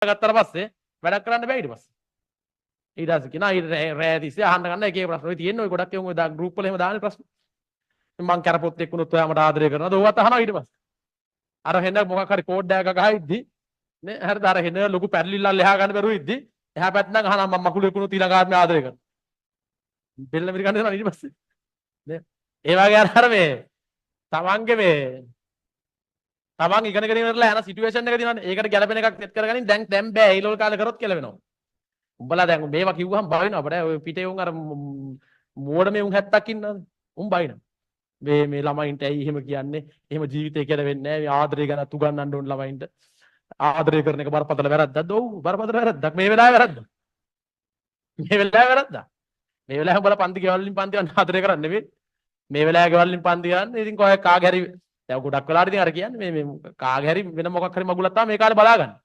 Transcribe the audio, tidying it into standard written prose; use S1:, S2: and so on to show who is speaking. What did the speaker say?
S1: ගත්තට පස්සේ වැඩක් කරන්න බෑ ඊට පස්සේ. ඊට පස්සේ කියනවා ඊට රෑ තිස්සේ අහන්න ගන්න එක එක ප්‍රශ්න. ඔය තියෙන්නේ ඔය ගොඩක් ඒවා ඔය ගෲප් වල එහෙම දාන්නේ ප්‍රශ්න. මං කරපොත් එක්ක වුණොත් ඔයා මට ආදරය කරනවද? ඕවත් අහනවා ඊට පස්සේ. අර හෙන මොකක් හරි කෝඩ් එකක් ගහයිද්දි නේ, හරිද, අර හෙන ලොකු පැටලිල්ලක් එහා ගන්න බැරුව ඉද්දි එහා පැත්ත නම් අහනවා මං මකුළු එක්ක වුණොත් ඊළඟ ආත්මේ ආදරය කරනවා. බෙල්ල මිරි ගන්න දෙනවා ඊට පස්සේ. නේ? ඒ වගේ අර අර මේ තමන්ගේ මේ තමන් ඉගෙනගෙන ඉවරලා යන සිටුේෂන් එක තියෙනවනේ. ඒකට ගැලපෙන එකක් සෙට් කරගනින්. දැන් දැන් බෑ ඒ ලෙවල් කාලේ කරොත් කියලා වෙනවා. උඹලා දැන් මේවා කිව්වහම බයිනවා අපිට. ඔය පිටේ උන් අර මෝඩ මේ උන් 70ක් ඉන්නවද? උන් බයිනවා. මේ මේ ළමයින්ට ඇයි එහෙම කියන්නේ? එහෙම ජීවිතේ කියලා වෙන්නේ නැහැ. මේ ආදරය ගැන උගන්වන්න ඕන ළමයින්ට. ආදරය කරන එක බරපතල වැරද්දක්ද? ඔව්, බරපතල වැරද්දක්. මේ වෙලාවේ වැරද්දක්. මේ වෙලාවේ වැරද්දක්. මේ වෙලාවේ උඹලා පන්ති ගෙවල් වලින් පන්ති යන්න ආදරය කරන්නේ නෙවෙයි. මේ වෙලාවේ ගෙවල් වලින් පන්ති යන්න ඉතින් කොහේ කාගේ හරි දැන් ගොඩක් වෙලාවට ඉතින් අර කියන්නේ මේ මේ කාගේ හරි වෙන මොකක් හරි මගුලක් තමයි මේ කාලේ බලාගන්නේ.